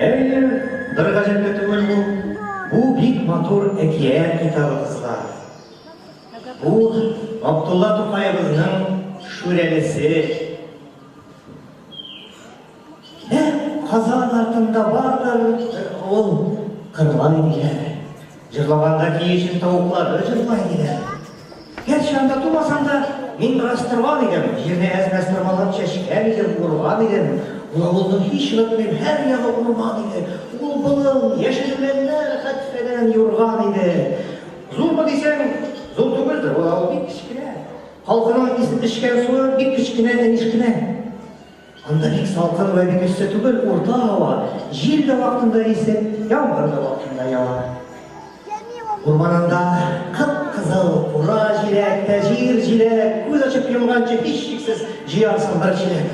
Әйе, бер гаҗәп тә түгел бу. Бу бик матур әкият китабы, кызлар. Бу Габдулла Тукаебызның Шүрәлесе. Нәкъ Казан артында бардыр бер авыл, Кырлай диләр. Җырлаганда киечен тавыклары җырлай диләр. Гәрчә анда тумасам да, мин бераз торган идем, җирне әз-мәз тырмалап чәчкән идем, урган идем. Ул авылның һич онытмыйм, һәр ягы урман иде. Ул болын, яшел үләннәр хәтфәдән юрган иде. Зурмы дисәң, зур түгелдер, ул авыл бик кечкенә. Халкының эчкән суы бик кечкенә, нәнишкенә. Анда бик салкын вә бик эссе түгел, урта һава, җил дә вакытында исеп, яңгыр да вакытында ява. Урманында кып-кызыл кура җиләк тә җир җиләк, күз ачып йомганчы һичшиксез җыярсың бер чиләк.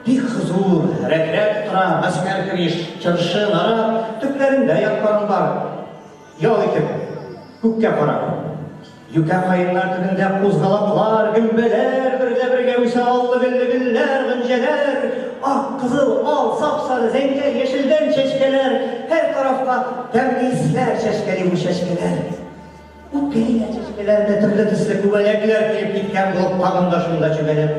Бик хозур, рәт-рәт тора гаскәр кебиш, чыршы, нарат, төпләрендә ятканың бар. Ял итеп, күккә карап. Юкә каеннар төбендә кузгалаклар, гөмбәләр бергә бергә үсә аллы-гөлле гөлләр, гөнҗәләр, ак, кызыл, ал, сап-сары, зәңгәр, яшелдән чәчкәләр, һәр тарафка тәмле исләр чәчкәли бу чәчкәләр. Үпкәлиләр чәчкәләрне төрле төсле күбәләкләр килеп киткән булып тагын да шунда чүгәләп.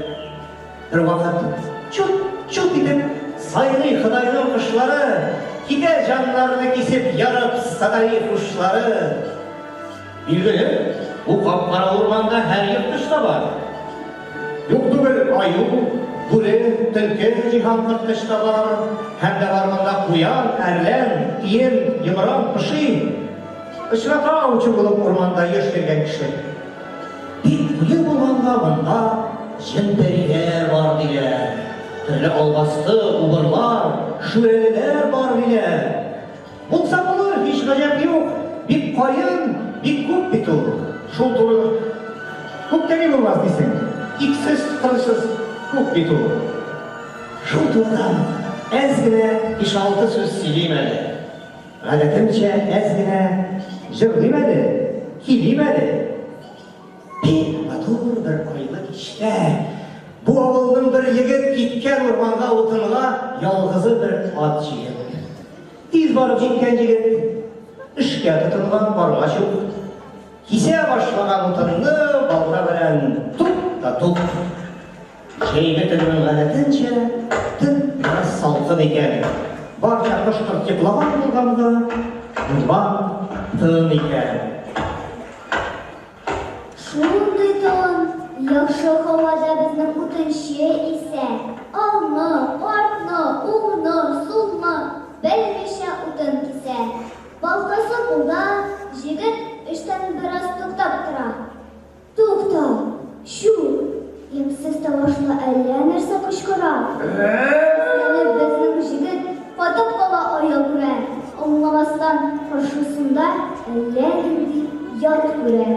Бервакыт чут-чут итеп сайрый Ходайның кошлары, Китә җаннарны кисеп, ярып садаи хушлары. Билгеле, бу кап-кара урманда һәр ерткыч та бар. Юк түгел, аю, бүре, төлке, җиһан корткыч та бар. Һәм дә бар монда куян, әрлән, тиен, йомран, поши. Очрата аучы булып урманда еш йөргән кеше. Бик куе булганга монда җен-пәриләр бар диләр. Төрле албасты, убырлар, шүрәлеләр бар диләр. Булса булыр, һич гаҗәп юк. Бик каен, бик күп бит ул. Шул туры күп тә ни булмас дисең. Иксез-кырысыз күп бит ул. Шул турыдан әз генә биш-алты сүз сөйлим әле. Гадәтемчә әз генә җырлыйм әле, көйлим әле. Бик матур бер айлы кичтә бу авылның бер егет киткән урманга утынга ялгызы бер ат җигеп. Тиз барып җиткән егет эшкә тотынган, баргач ук кисә башлаган утынны балта белән туп та туп. Җәйге төннең гадәтенчә, төн бераз салкын икән. Барча кош-корт йоклаган булганга, урман тын икән. Шундый тын, яхшы һавада безнең утынчы исә, алны, артны, уңны, сулны белмичә утын кисә. Балтасы кулда, җегет эштән бераз туктап тора. Тукта! Чү! Ямьсез тавышлы әллә нәрсә кычкыра. Сискәнеп безнең җегет катып кала аягүрә, аңламастан каршысында әллә нинди ят күрә.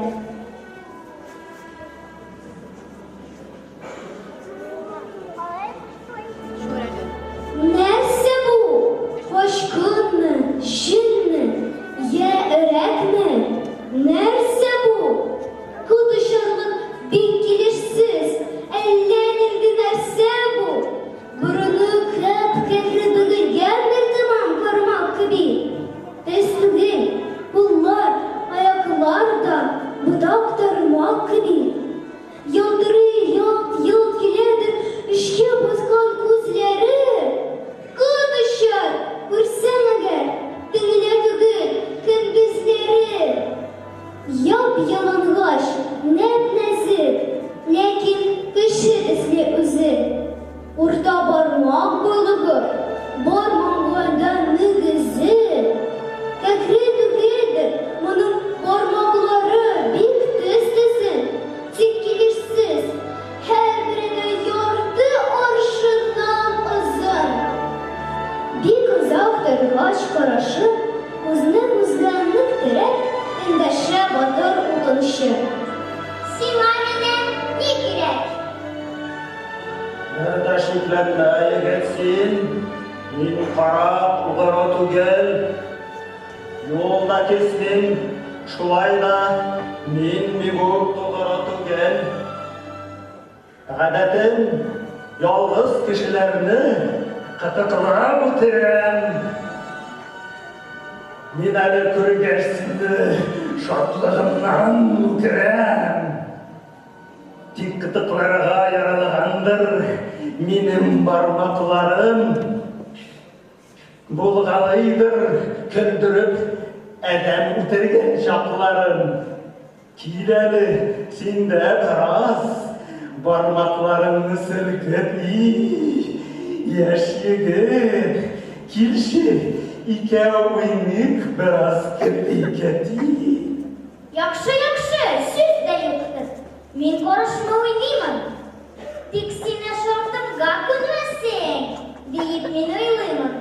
Нәрсә бу? Качкынмы, җенме, йә өрәкме? Нәрсә бу? Кот очарлык бик килешсез, әллә нинди нәрсә бу? Борыны кәп-кәкре бөгелгән бер тәмам кармак кеби. Төс түгел, куллар, аяклар да ботак тармак кеби. Ялтырый, ялт-йолт киләдер эчкә баткан күзләре. Кот очар, күрсәң әгәр, төнлә түгел, көндезләре. Яп-ялангач, нәп-нәзек, ләкин кеше төсле үзе. Урта бармак буйлыгы, бар маңгайда мөгезе. Кәкре түгелдер, моның бармаклары бик төз-төзен, тик килешсез, һәрбере дә ярты аршыннан озын. Бик озак торгач карашып, күзне күзгә нык терәп, эндәшә батыр утынчы. Сиңа миннән ни кирәк? Бер дә шикләнмә, егет, син, мин карак, угры түгел. Юл да кисмим, шулай да мин бигүк тугры түгел. Гадәтем, ялгыз кешеләрне кытыклап үтерәм. Мин әле күргәч сине шатлыгымнан үкерәм. Тик кытыкларга яралгандыр минем бармакларым. Булгалыйдыр көлдереп адәм үтергән чакларым. Кил әле, син дә бераз бармакларыңны селкеп, и, яшь егет, килче, икәү уйныйк бераз кети-кети. Яхшы, яхшы, сүз дә юктыр. Мин карышмый уйныймын. Тик син ә шартымга күнмәссең, диеп мин уйлыймын.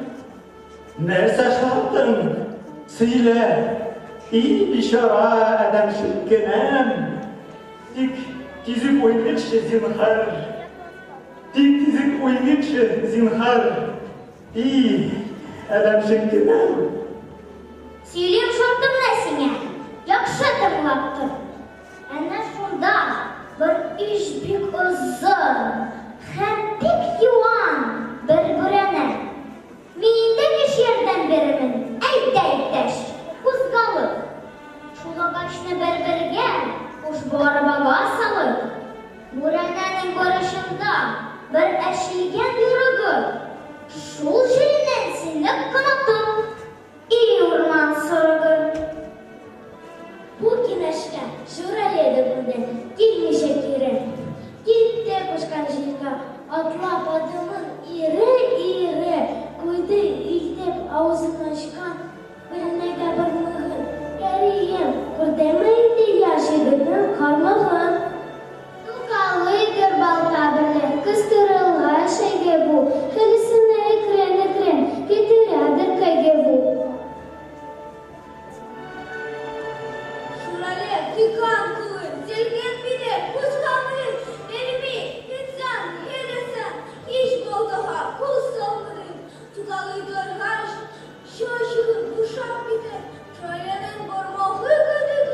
Нәрсә шартың? Сөйлә. И, бичара адәмчеккенәм. Тик тизүк уйныйкчы, зинһар. Тик тизүк уйныйкчы, зинһар. И, адәмчеккенәм. Сөйлим шартымны сиңа, яхшы тыңлап тор. Әнә шунда бер иш бик озын һәм бик юан бер бүрәнә. Мин дә кеш ярдәм бирермен, әйдә, иптәш, кузгалыйк. Шул агачны бер-бергә ушбу арбага салыйк. Бүрәнәнең борычында бер әчелгән йөрәге. Шул җиреннән сине канатып, и урман сарыгы. Бу киңәшкә Шүрәле дә күнде, килмичә кире. Китте кушкан җиргә, атлап адымын ире-ире, куйды илтеп авызын ачкан бүрәнәгә бармагын. Кәрием, күрдеңме инде яшь егетнең карлыгын? Тукалыйдыр балта берлә кыстырылган шәйге бу, Хәлисенә әкрен-әкрен китерәдер кайгы бу. Шурале, тикан кулын, селкен мине, кузгалмый, белми, инсан, хелесан, һич балтага кул салмадым. Тукалый торгач, чачыгым бушап китә, Шураленең бармагы кадәр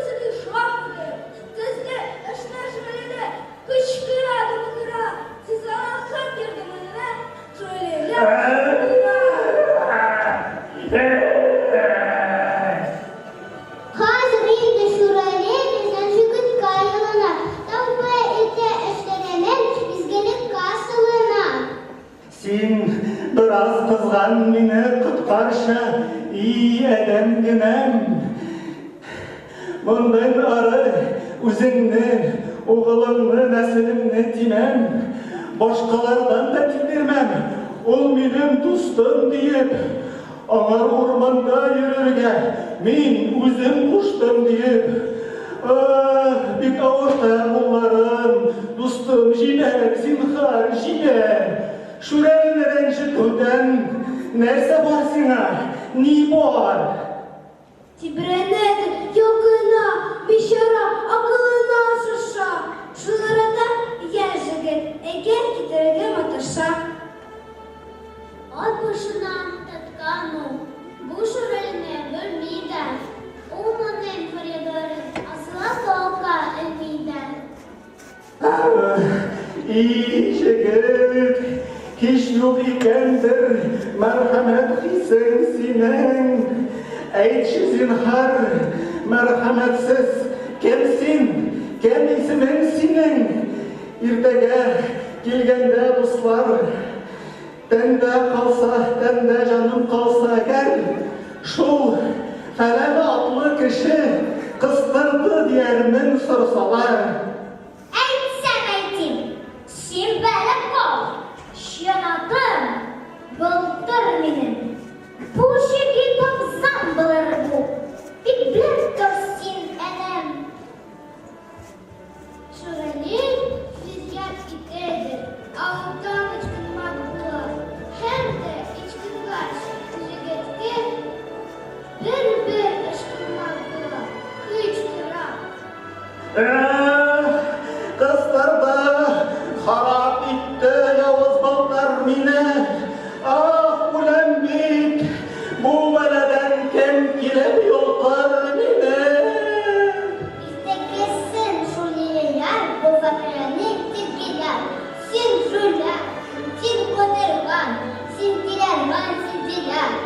шап итә. Тезле эшнә Шуралене кычкыра да бакыра. Сез аңа кем ярдәменә Шуралене Хәзер инде Шүрәле безнең җегеткә ялына, тәүбә итә, эшләренең изгелеккә сылына. Син бераз кызган мине, коткарчы, и адәм генәм. Моннан ары үзеңне, угылыңны, нәселеңне тимәм. Башкалардан да тидермәм. Ул минем дустым диеп, аңар урманда йөрергә мин үзем куштым диеп. Ах, бик авырта кулларым, дустым, җибәр, зинһар, җибәр. Шүрәлене рәнҗетүдән нәрсә бар сиңа? Ни бар? Тибрәнәдер, йолкына, бичара акылына шаша. Шул арада яшь җегет әйкәл китерергә маташа. Ат башына тоткан ул бу Шүрәлене белми дә. Ул моның фөрьядларын асла колакка элми дә. И, җегет, һич юк икәндер мәрхәмәт хисең синең. Әйтче, зинһар, мәрхәмәтсез, кем син, кем исемең синең? Иртәгә килгәндә дуслар, тәндә калса, тәндә җаным калса әгәр, шул фәлән атлы кеше кыстырды диярмен сорасалар. Әйтсәм әйтим, син белеп кал, чын атым Былтыр минем. Бу җегет абзам булыр бу, тик белеп тор син, энем. Шүрәле фирьяд итәдер, аудан ычкынмак була. Һәм дә ычкынгач, җегеткә бер-бер ычкынмак була, кычкыра. Эх, кыстырды, харап итте явыз Былтыр мине. Ах, үләм бит, бу бәладән кем килеп йолкыр мине? Иртәгесен шүрәлеләр бу вакыйганы тиргиләр. Син җүләр, син котырган, син тилергәнсең, диләр.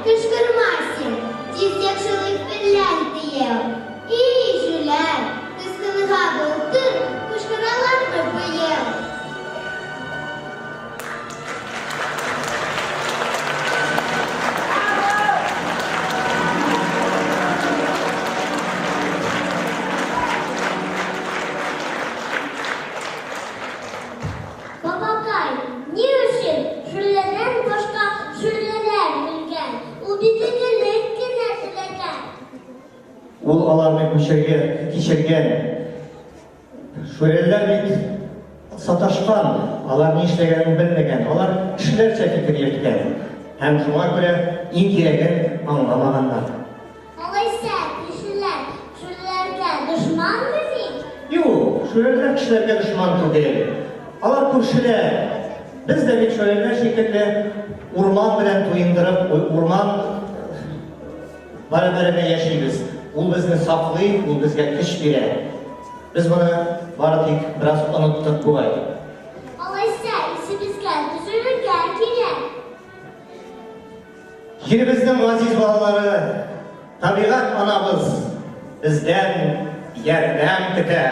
Кычкырма син, тиз яхшылык берлән тиел. И, җүләр, кыскыныга былтыр кычкыралармы быел? Бабакай, ни өчен шүрләдән башка шүрләләр көлгән? Ул бит игелек кенә теләгән. Ул аларны күчергән, кичергән. Шүрәлеләр бит саташкан, алар ни эшләгәнен белмәгән, алар кешеләрчә фикер йөрткән һәм шуңа күрә иң кирәген аңламаганнар. Алайса, кешеләр шүрәлеләргә дошманмыни? Юк, шүрәлеләр кешеләргә дошман түгел. Алар күршеләр. Без дә бит шүрәлеләр шикелле урман белән туендырып, урман бәрабәренә яшибез. Ул безне саклый, ул безгә көч бирә. Без моны бары тик бераз оныттык бугай. Алайса, исебезгә төшерергә кирәк. Җиребезнең газиз балалары, табигать анабыз бездән ярдәм көтә.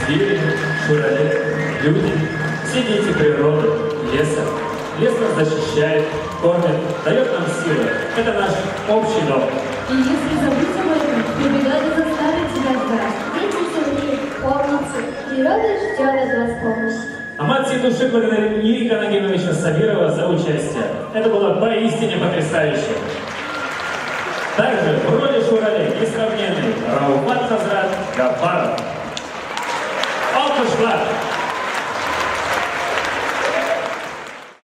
Звери, шурали, люди, все дети природы, леса. Лес нас защищает, кормит, дает нам силы. Это наш общий дом. И если забыть об этом, то беда не заставит себя ждать. Дети земли, помните, природа ждет от вас помощи. А мы от всей души благодарим Ирика Нагимовича Сабирова за участие. Это было поистине потрясающе. Также в роли Шурале несравненный Рауфат Хазрат Гафаров. Алкышлар!